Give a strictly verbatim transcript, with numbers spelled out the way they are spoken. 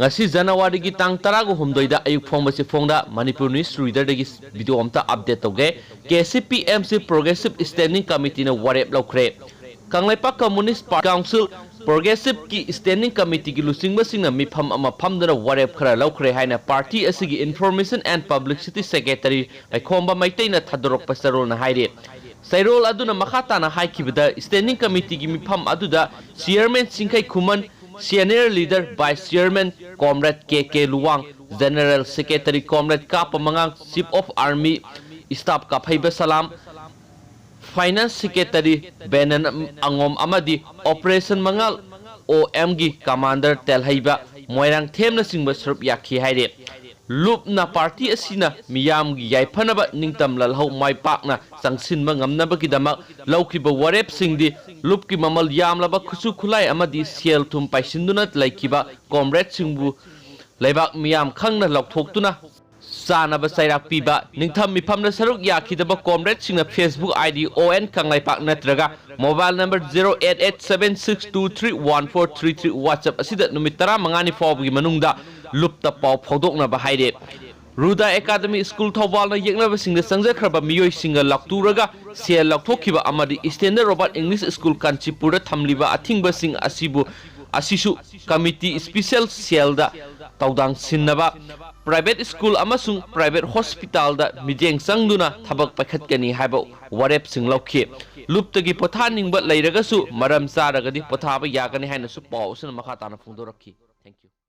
ꯉꯁꯤ ꯖꯅꯋꯥꯔꯤꯒꯤ ꯇꯥꯡ ꯇꯔꯥꯒ ꯍꯨꯝꯗꯣꯏꯗ ꯑꯌꯨꯛ ꯐꯣꯡꯕꯁꯤ ꯐꯣꯡꯗ ꯃꯅꯤꯄꯨꯔ ꯅ꯭ꯌꯨꯁ ꯔꯤꯗꯔꯗꯒꯤ ꯚꯤꯗꯤꯑꯣ ꯑꯝꯇ ꯑꯞꯗꯦꯠ ꯇꯧꯒꯦ꯫ K C P M C progressive standing ꯀꯃꯤꯇꯤꯅ ꯋꯥꯔꯦꯞ ꯂꯧꯈ꯭ꯔꯦ꯫ ꯀꯪꯂꯩꯄꯥꯛ ꯀꯝꯃꯨꯅꯤꯁ ꯄꯥꯔꯇꯤ ꯀꯥꯎꯟꯁꯤꯜ ꯄ꯭ꯔꯣꯒ꯭ꯔꯦꯁꯤꯞꯀꯤ ꯁ꯭ꯇꯦꯟꯗꯤꯡ ꯀꯃꯤꯇꯤꯒꯤ ꯂꯨꯆꯤꯡꯕꯁꯤꯡꯅ ꯃꯤꯐꯝ ꯑꯃ ꯐꯝꯗꯨꯅ ꯋꯥꯔꯦꯞ ꯈꯔ ꯂꯧꯈ꯭ꯔꯦ ꯍꯥꯏꯅ ꯄꯥꯔꯇꯤ ꯑꯁꯤꯒꯤ information and publicity secretary Meikhomba ꯃꯩꯇꯩꯅ ꯊꯥꯗꯣꯔꯛꯄ ꯆꯥꯔꯣꯜꯅ ꯍꯥꯏꯔꯤ꯫ ꯆꯥꯔꯣꯜ ꯑꯗꯨꯅ ꯃꯈꯥ ꯇꯥꯅ ꯍꯥꯏꯈꯤꯕꯗ, ꯁ꯭ꯇꯦꯟꯗꯤꯡ ꯀꯃꯤꯇꯤꯒꯤ ꯃꯤꯐꯝ ꯑꯗꯨꯗ ꯆꯤꯌꯔꯃꯦꯟ ꯆꯤꯡꯈꯩ ꯈꯨꯃꯟ, ꯁꯦꯅꯤꯌꯔ ꯂꯤꯗꯔ ꯚꯥꯏꯁ ꯆꯤꯌꯔꯃꯦꯟ ꯀꯣꯝꯔꯦꯗ ꯀꯦ ꯀꯦ ꯂꯨꯋꯥꯡ, ꯖꯦꯅꯔꯦꯜ ꯁꯦꯀ꯭ꯔꯦꯇꯔꯤ ꯀꯣꯝꯔꯦꯗ ꯀꯥꯞꯄ ꯃꯉꯥꯡ, chief of army staff ꯀꯥꯐꯩꯕ Salam, finance secretary ꯕꯦꯅꯟ ꯑꯉꯣꯝ ꯑꯃꯗꯤ ꯑꯣꯄꯔꯦꯁꯟ ꯃꯉꯥꯜ ꯑꯣ ꯑꯦꯝꯒꯤ ꯀꯃꯥꯟꯗꯔ ꯇꯦꯜꯍꯩꯕ ꯃꯣꯏꯔꯥꯡꯊꯦꯝꯅꯆꯤꯡꯕ ꯁꯔꯨꯛ ꯌꯥꯈꯤ ꯍꯥꯏꯔꯤ꯫ ꯂꯨꯞꯅ ꯄꯥꯔꯇꯤ ꯑꯁꯤꯅ ꯃꯤꯌꯥꯝꯒꯤ ꯌꯥꯏꯐꯅꯕ ꯅꯤꯡꯇꯝ ꯂꯥꯜꯍꯧ ꯃꯥꯏ ꯄꯥꯛꯅ ꯆꯪꯁꯤꯟꯕ ꯉꯝꯅꯕꯒꯤꯗꯃꯛ ꯂꯧꯈꯤꯕ ꯋꯥꯔꯦꯞꯁꯤꯡꯗꯤ ꯂꯨꯞꯀꯤ ꯃꯃꯜ ꯌꯥꯝꯂꯕ ꯈꯨꯠꯁꯨ ꯈꯨꯠꯂꯥꯏ ꯑꯃꯗꯤ ꯁꯦꯜ ꯊꯨꯝ ꯄꯥꯏꯁꯤꯟꯗꯨꯅ ꯂꯩꯈꯤꯕ ꯀꯣꯝꯔꯦꯗꯁꯤꯡꯕꯨ ꯂꯩꯕꯥꯛ ꯃꯤꯌꯥꯝ ꯈꯪꯅ ꯂꯧꯊꯣꯛꯇꯨꯅ ꯆꯥꯅꯕ ꯆꯩꯔꯥꯛ ꯄꯤꯕ, ꯅꯤꯡꯊꯝ ꯃꯤꯐꯝꯗ ꯁꯔꯨꯛ ꯌꯥꯈꯤꯗꯕ ꯀꯣꯝꯔꯦꯗꯁꯤꯡꯅ ꯐꯦꯁꯕꯨꯛ ꯑꯥꯏ ꯗꯤ ꯑꯣ ꯑꯦꯟ ꯀꯪꯂꯩꯄꯥꯛ ꯅꯠꯇ꯭ꯔꯒ mobile number zero eight eight seven six two three one four three three WhatsApp ꯑꯁꯤꯗ ꯅꯨꯃꯤꯠ ꯇꯔꯥꯃꯉꯥꯅꯤ ꯐꯥꯎꯕꯒꯤ ꯃꯅꯨꯡꯗ ꯂꯨꯞꯇ ꯄꯥꯎ ꯐꯥꯎꯗꯣꯛꯅꯕ ꯍꯥꯏꯔꯦ꯫ ꯔꯨꯗꯥ ꯑꯦꯀꯥꯗꯃꯤ ꯁ꯭ꯀꯨꯜ ꯊꯧꯕꯥꯜꯅ ꯌꯦꯛꯅꯕꯁꯤꯡꯗ ꯆꯪꯖꯈ꯭ꯔꯕ ꯃꯤꯑꯣꯏꯁꯤꯡꯒ ꯂꯥꯎꯇꯨꯔꯒ ꯁꯦꯜ ꯂꯧꯊꯣꯛꯈꯤꯕ ꯑꯃꯗꯤ ꯁ꯭ꯇꯦꯟꯗꯔ ꯔꯣꯕꯥꯔꯠ ꯏꯪꯂꯤꯁ ꯁ꯭ꯀꯨꯜ ꯀꯥꯟꯆꯤꯄꯨꯔꯗ ꯊꯝꯂꯤꯕ ꯑꯊꯤꯡꯕꯁꯤꯡ ꯑꯁꯤꯕꯨ, ꯑꯁꯤꯁꯨ ꯀꯃꯤꯇꯤ ꯁ꯭ꯄꯤꯁꯦꯜ ꯁꯦꯜꯗ ꯇꯧꯗꯥꯡꯁꯤꯟꯅꯕ ꯄ꯭ꯔꯥꯏꯚꯦꯠ ꯁ꯭ꯀꯨꯜ ꯑꯃꯁꯨꯡ ꯄ꯭ꯔꯥꯏꯚꯦꯠ ꯍꯣꯁꯄꯤꯇꯥꯜꯗ ꯃꯤꯠꯌꯦꯡ ꯆꯪꯗꯨꯅ ꯊꯕꯛ ꯄꯥꯏꯈꯠꯀꯅꯤ ꯍꯥꯏꯕ ꯋꯥꯔꯦꯞꯁꯤꯡ ꯂꯧꯈꯤ꯫ ꯂꯨꯞꯇꯒꯤ ꯄꯣꯊꯥꯅꯤꯡꯕ ꯂꯩꯔꯒꯁꯨ ꯃꯔꯝ ꯆꯥꯔꯒꯗꯤ ꯄꯣꯊꯥꯕ ꯌꯥꯒꯅꯤ ꯍꯥꯏꯅꯁꯨ ꯄꯥꯎ ꯑꯁꯤꯅ ꯃꯈꯥ ꯇꯥꯅ ꯐꯣꯡꯗꯣꯔꯛꯈꯤ꯫ Thank you.